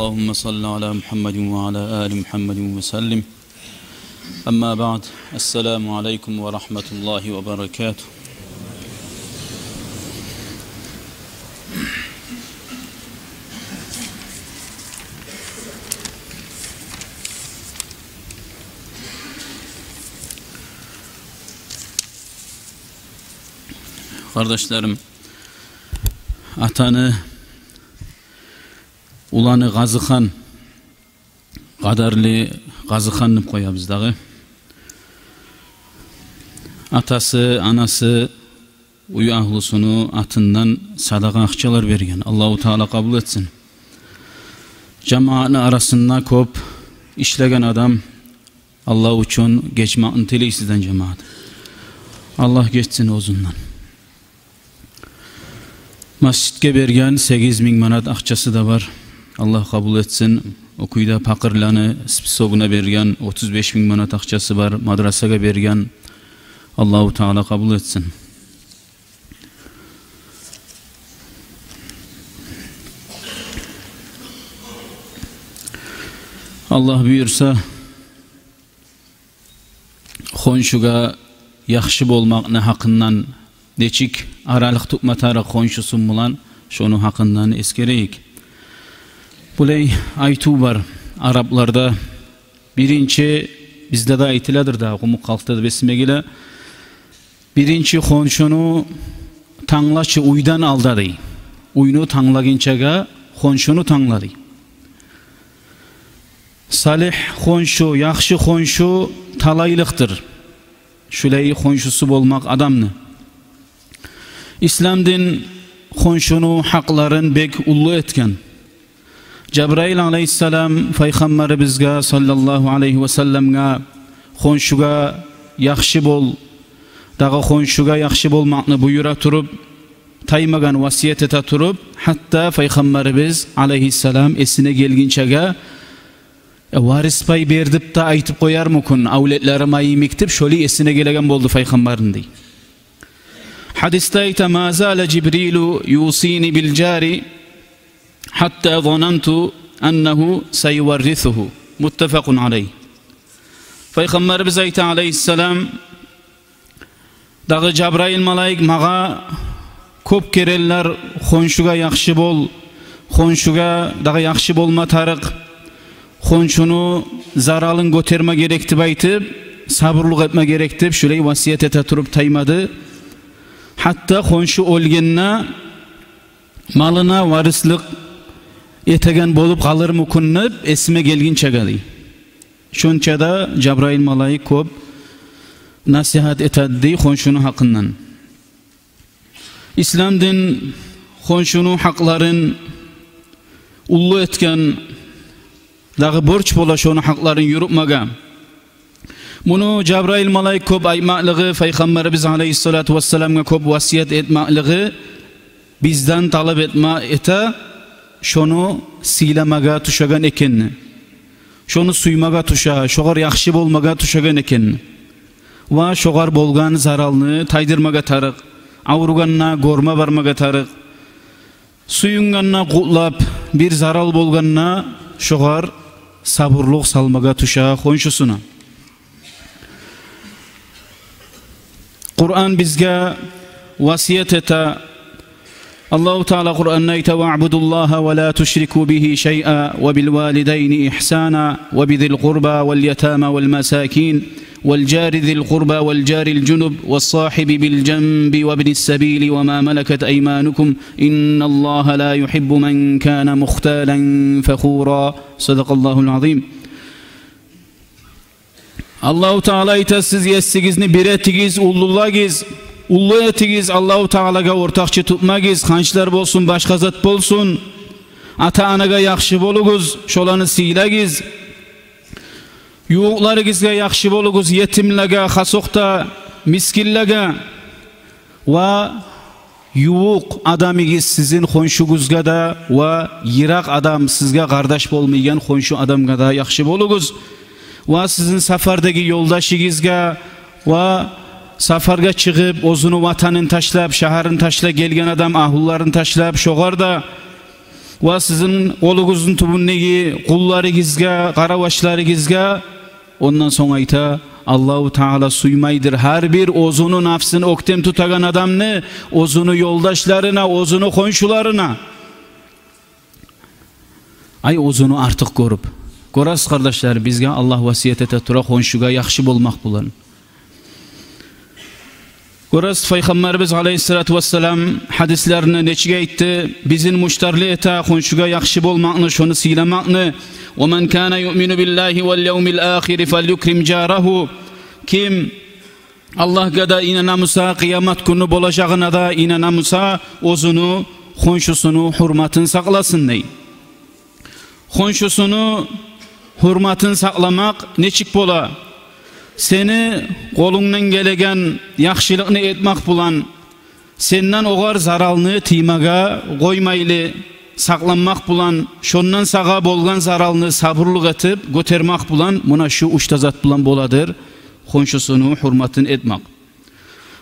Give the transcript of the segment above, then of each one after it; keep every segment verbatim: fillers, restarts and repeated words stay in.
اللهم صل على محمد وعلى آل محمد وسلم. أما بعد، السلام عليكم ورحمة الله وبركاته. Къардашларым, атаны, уланы Къазихан, къадарлы Къазихан деп къоябыз дагъы. Атасы, анасы, уьй агьлюсюню атындан садагъа акъчалар берген. Аллагьу Таала къабул этсин. Жамаатны арасында кёп ишлеген адам, Аллагь учун гечмакъны тилей сизден, жамаат. Аллагь гечсин оьзюнден. Межитге берген сегиз минг манат акъчасы да бар. Аллагь къабул этсин. О кюйде пакъырланы списогуна берген отуз беш минг манат акъчасы бар. Мадрасагъа берген. Аллагьу Таала къабул этсин. Аллагь буюрса, хоншугъа яхшы болмакъны гьакъындан, нечик аралыкъ тутма тарыкъ хоншусу булан, шону гьакъындан эсгерейик. Булай айтыв бар арапларда. Биринчи, бизде де айтыладыр да, къумукъ халкъда да, эсиме геле. Биринчи хоншуну танглачы уьйден алда, дей. Уьйню танглагъынчагъа хоншуну тангла, дей. Салигь хоншу, яхшы хоншу талайлыкъдыр шулай хоншусу болмакъ адамны. Ислам дин хоншуну гьакъларын бек уллу этген. Жабраил алайгьиссалам Пайхаммарыбызгъа саллаллагьу алайгьи ва салламгъа хоншугъа яхшы бол, дагъы хоншугъа яхшы болмакъны буюра туруп, таймагъан, васият эте туруп, гьатта Пайхаммарыбыз алайгьиссалам эсине гелгинчеге, э, варис пай бер деп де айтып къоярмы экен, авлетлериме йимик деп, шолай эсине гелеген болду Пайхаммарны, дей. Гьадисде айта: «Ма зала Жибрилу юсини бил жари, гьатта зананту аннагьу саюваррисугьу». Муттафакъун алайгь. Пайхаммарыбыз айта алайгьиссалам: «Дагъы Жабраил малайик магъа кёп керенлер хоншугъа яхшы бол, хоншугъа дагъы яхшы болма тарыкъ, хоншуну заралын гётерме герек деп айтып, сабурлукъ этме герек деп, шулай васият эте туруп таймады. Гьатта хоншу оьлгенде малына варислик этеген болуп къалырмы экен деп эсиме гелгинчеге», дей. Шонча да Жабраил малайик кёп насигьат этеди, дей, хоншуну гьакъындан. Ислам дин хоншуну гьакъларын уллу этген, дагъы борч бола шону гьакъларын юрютмеге. Муну Жабраил малайик кёп айтмакълыгъы, Пайхаммарыбыз алайгьиссалату вассаламгъа кёп васият этмакълыгъы бизден талап этме эте, шону сыйламагъа тюшеген экенни, шону сюймеге тюше, шогъар яхшы болмагъа тюшеген экенни. Ва шогъар болгъан заралны тайдырмагъа тарыкъ, авругъанда гёрме бармагъа тарыкъ, сююнгенде къутлап, бир зарал болгъанда шогъар сабурлукъ салмагъа тюше хоншусуна. Къуран бизге васият эте. Аллагьу Таала Къуранда айта: «Ваъбудуллагьа ва ла тушрику бигьи шайъа ва бил валидайни игьсана ва бизил къурба вал ятама вал масакин вал жари зил къурба вал жарил жунуб вас сагьиби бил жанби ва ибнис сабили ва ма малакат айманукум. Инналлагьа ла югьиббу ман кана мухталан фахура». Садакъаллагьул азим. Аллагьу Таала айта: «Сиз есигизни бир этигиз, уллулагъыз, уллу этигиз, Аллагьу Таалагъа ортакъчы тутмагъыз, ханчлар болсун, башгъа зат болсун. Ата-анагъа яхшы болугъуз, шоланы сыйлагъыз. Ювукъларыгъызгъа яхшы болугъуз, етимлеге, хасокъда мискинлеге». Ва ювукъ адамыгъыз сизин хоншугъузгъа да, ва йыракъ адам, сизге къардаш болмайгъан хоншу адамгъа да яхшы болугъуз. Ва сизин сапардагъы ёлдашыгъызгъа, ва сапаргъа чыгъып, оьзюню ватанын ташлап, шагьарын ташлап гелген адам агьлюлерин ташлап, шогъар да ва сизин къолугъузну тюбюндеги къулларыгъызгъа, къаравашларыгъызгъа. Ондан сонг айта: Аллагьу Таала сюймейдир гьар бир оьзюню напсын оьктем тутагъан адамны оьзюню ёлдашларына, оьзюню хоншуларына. Ай, оьзюню артыкъ гёрюп. Гёресиз, къардашлар, бизге Аллагь васият эте тура хоншугъа яхшы болмакъ булан. Гёресиз, Пайхаммарыбыз алайгьиссалату вассалам гьадислеринде нечик айтды: бизин муштарлы эте хоншугъа яхшы болмакъны, шону сыйламакъны. «Ва ман кана юъмину биллагьи вал явмил ахири фальюкрим жарагьу». Ким Аллагьгъа да инана буса, къыямат гюнню болажагъына да инана буса, оьзюню хоншусуну гьюрматын сакъласын, дей. Хоншусуну гьюрматын сакъламакъ нечик бола? Сени къолунгдан гелеген яхшылыкъны этмакъ булан, сенден огъар заралны тиймеге къоймайлы сакъланмакъ булан, шондан сагъа болгъан заралны сабурлукъ этип гётермек булан, муна шу уьч де зат булан боладыр хоншусуну гьюрматын этмек.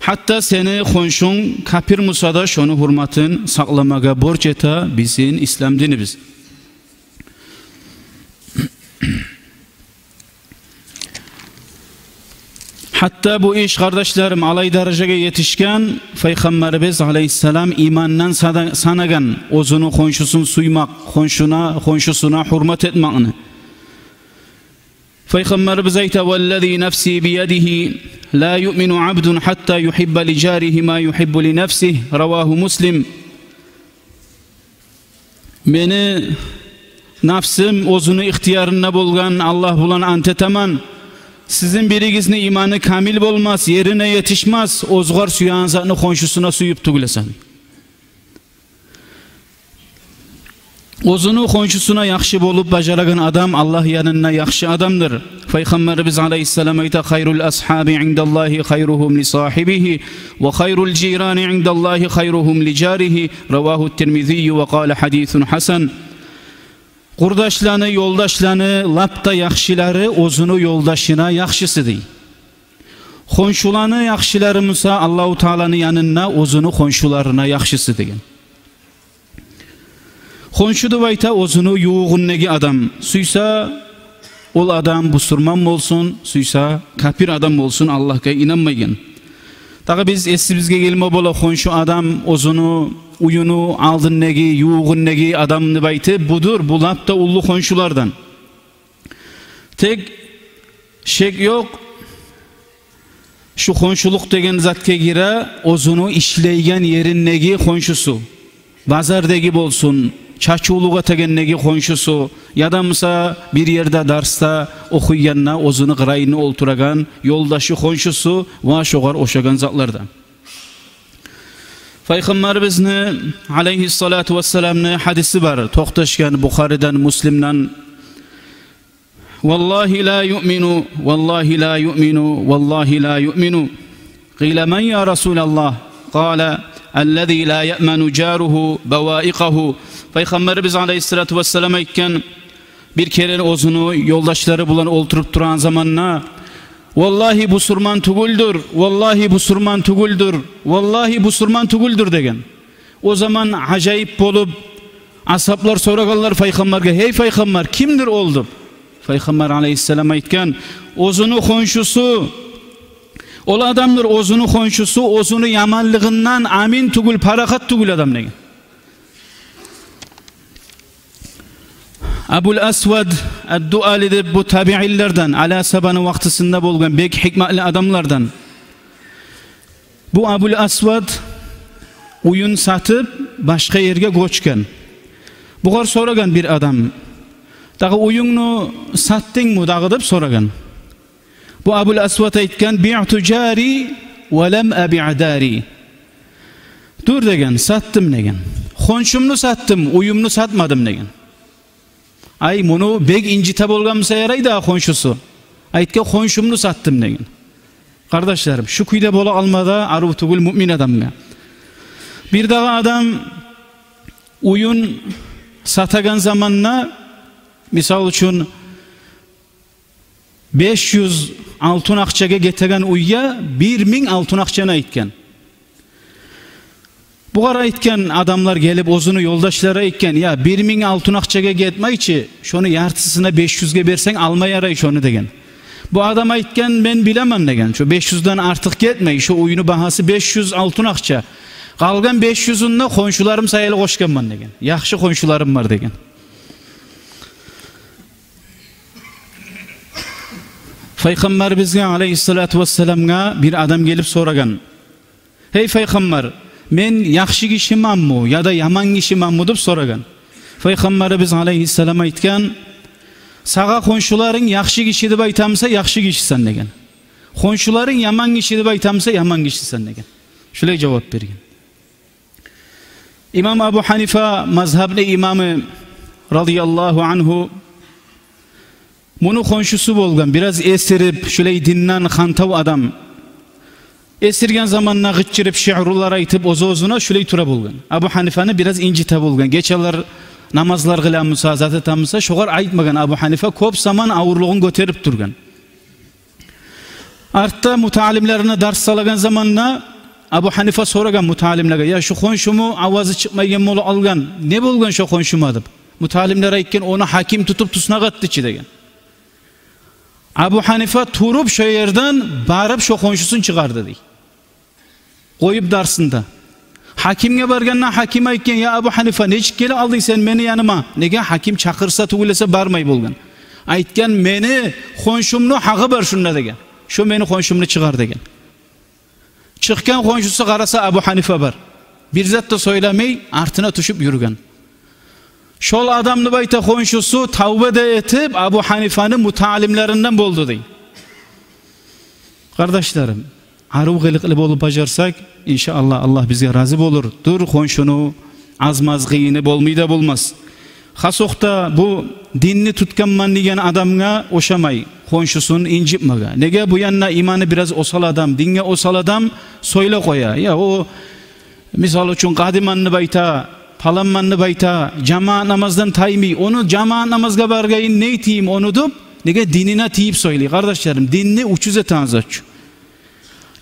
Гьатта сени хоншунг капир буса да, шону гьюрматын сакъламагъа борч эте бизин ислам динибиз. Гьатта бу иш, къардашларым, алай даражагъа етишген, Пайхаммарыбыз алайгьиссалам имандан сада-, санагъан оьзюню хоншусун сюймек, хоншуна, хоншусуна гьюрмат этмекни. Пайхаммарыбыз айта: «Валлази нафси биядигьи, ла юъмину абдун гьатта югьибба ли жаригьи ма югьиббу ли нафсигь». Равагьу Муслим. Мени напсым оьзюню ихтиярында болгъан Аллагь булан ант этемен, сизин биригизни иманы камил болмас, ерине етишмес, оьзюгер сюеген затны хоншусуна сююп тюгюл эсе. Оьзюню хоншусуна яхшы болуп бажарагъан адам Аллагь янында яхшы адамдыр. Пайхаммарыбыз алайгьиссалам айта: «Хайрул асгьаби индаллагьи хайругьум ли сагьибигьи, ва хайрул жирани индаллагьи хайругьум ли жаригьи». Равагьу Тирмизийю ва къала: «Гьадисун гьасан». Къурдашланы, ёлдашланы лап да яхшылары оьзюню ёлдашына яхшысы, дей. Хоншуланы яхшылары буса Аллагьу Тааланы янында оьзюню хоншуларына яхшысы, деген. Хоншу деп айта оьзюню ювугъундагъы адам. Сюйсе, ол адам бусурман болсун, сюйсе, капир адам болсун, Аллагьгъа инанмайгъан. Дагъы биз эсибизге гелме бола, хоншу адам оьзюню уьюню алдындагъы, ювугъундагъы адам деп айтып, будур, бу лап да уллу хоншулардан. Тек шек ёкъ, шу хоншулукъ деген затгъа гире оьзюню ишлейген ериндеги хоншусу, базардагъы болсун, чачывлукъ этегендеги хоншусу, яда буса бир ерде дарсда охуйгъанда оьзюню къырыйында олтурагъан ёлдашы, хоншусу ва шогъар ошагъан затларда. Пайхаммарыбызны алайгьиссалату вассаламны гьадиси бар, токъташгъан Бухариден, Муслимден. «Валлагьи ла юъмину, валлагьи ла юъмину, валлагьи ла юъмину». Къила: «Ман я Расулаллагь?» Къала: «Аллази ла яъману жаругьу баваикъагьу». Пайхаммарыбыз алайгьиссалату вассалам айтгъан, бир керен оьзюню ёлдашлары булан олтуруп турагъан заманда: «Валлагьи, бусурман тюгюлдюр, валлагьи, бусурман тюгюлдюр, валлагьи, бусурман тюгюлдюр», — деген. О заман ажайып болуп, асгьаблар сорагъанлар Пайхаммаргъа: «Гьей Пайхаммар, кимдир ол?» — деп. Пайхаммар алайгьиссалам айтгъан: «Оьзюню хоншусу, ол адамдыр, оьзюню хоншусу, оьзюню яманлыгъындан амин тюгюл, парахат тюгюл адам», — деген. Абул Асвад ад-Дуали деп, бу табиинлерден, Али асгьабаны вакътисинде болгъан бек гьикматлы адамлардан. Бу Абул Асвад уьюн сатып, башгъа ерге гёчген. Бугъар сорагъан бир адам: «Дагъы уьюнгню сатдынгмы дагъы?» — деп сорагъан. Бу Абул Асвад айтгъан: «Биъту жари ва лам абиъ дари». «Дюр, — деген, — сатдым, — деген. — Хоншумну сатдым, уьюмню сатмадым», — деген. Ай, муну бек инжите болгъан буса ярай да хоншусу. Айтгъан: «Хоншумну сатдым», — деген. Къардашларым, шу кюйде бола къалма да арив тюгюл муъмин адамгъа. Бир дагъы адам уьюн сатагъан заманда, мисал учун, беш юз алтын акъчагъа гетеген уьйге бир минг алтын акъчаны айтгъан. Бугъар айтгъан адамлар гелип, оьзюню ёлдашлары айтгъан: «Я, бир минг алтын акъчагъа гетмей чи, шону яртысына, беш юзге берсенг, алма ярай шону», — деген. Бу адам айтгъан: «Мен билемен, — деген, — шо беш юзден артыкъ гетмей, шо уьйню багьасы беш юз алтын акъча. Къалгъан беш юзюн де хоншуларым саялы къошгъанман, — деген. — Яхшы хоншуларым бар», — деген. Пайхаммарыбызгъа, алейгьиссалату вассаламгъа, бир адам гелип сорагъан: «Гьей Пайхаммар, мен яхшы гишименми яда яман гишименми?» — деп сорагъан. Пайхаммарыбыз, алейгьиссалам, айтгъан: «Сагъа хоншуларынг яхшы гиши деп айтамыса, яхшы гишисен, — деген. — Хоншуларынг яман гиши деп айтамыса, яман гишисен», — деген. Шулай жавап берген. Имам Абу Гьанифа, мазгьабны имамы, радияллагьу ангьу, муну хоншусу болгъан, бираз эсирип, шулай динден хантав адам. Эсирген заманда къычырып, шиърулар айтып, оьз-оьзюне шулай тура болгъан. Абу Гьанифаны бираз инжите болгъан. Гечелер намазлар къыламыса, зат этемисе, шогъар айтмагъан Абу Гьанифа, кёп заман авурлугъун гётерип тургъан. Артда муталимлерине дарс салагъан заманда Абу Гьанифа сорагъан муталимлеге: «Я, шу хоншуму авазы чыкъмайгъан болуп къалгъан, не болгъан шу хоншума?» — деп. Муталимлер айтгъан: «Ону гьаким тутуп туснакъ этди чи», — деген. Абу Гьанифа туруп, шо ерден барып, шо хоншусун чыгъарды, дей. Къоюп дарсын да. Гьакимге баргъанда, гьаким айтгъан: «Я Абу Гьанифа, нечик геле алдынг сен мени яныма?» Неге, гьаким чакъырса тюгюл эсе бармай болгъан. Айтгъан: «Мени хоншумну гьакъы бар шунда», — деген. «Шо мени хоншумну чыгъар», — деген. Чыкъгъан, хоншусу къараса, Абу Гьанифа бар. Бир зат да сёйлемей, артына тюшюп юрюген. Шол адамны, деп айта, хоншусу тавба да этип, Абу Гьанифаны муталимлеринден болду, дей. Къардашларым, арив къылыкълы болуп бажарсакъ, иншааллагь, Аллагь бизге рази болур. Дюр, хоншуну аз-маз къыйыны болмай да болмас. Хасокъда бу динни тутгъанман деген адамгъа ошамай хоншусун инжитмеге. Неге, бу янда иманы бираз осал адам, динге осал адам сёйлеп къоя. Я, о, мисал учун, къадиманны, деп айта, паланманны, деп айта, жамаат намаздан таймай, ону жамаат намазгъа баргъанын не этейим ону деп, неге, динине тийип сёйлей, къардашларым, динни учуз этеген зат чы.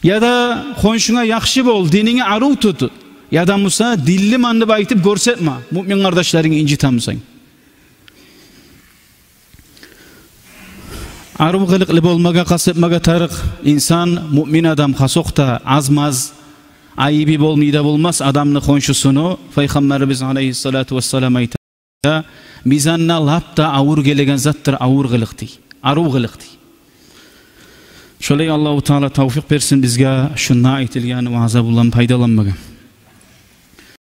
Яда хоншунга яхшы бол, дининги арив тут. Яда буса динлимен деп айтып гёрсетме, муъмин къардашларынгны инжитемисен. Арив къылыкълы болмагъа къаст этмеге тарыкъ инсан, муъмин адам, хасокъда аз-маз айыбы болмай да болмас адамны, хоншусуну. Пайхаммарыбыз алайгьиссалату вассалам айта: мизанда лап да авур гелеген затдыр авур къылыкъ, дей, арив къылыкъ, дей. Шолай Аллагьу Таала тавфикъ берсин бизге шунда айтылгъан ваъза булан пайдаланмагъа.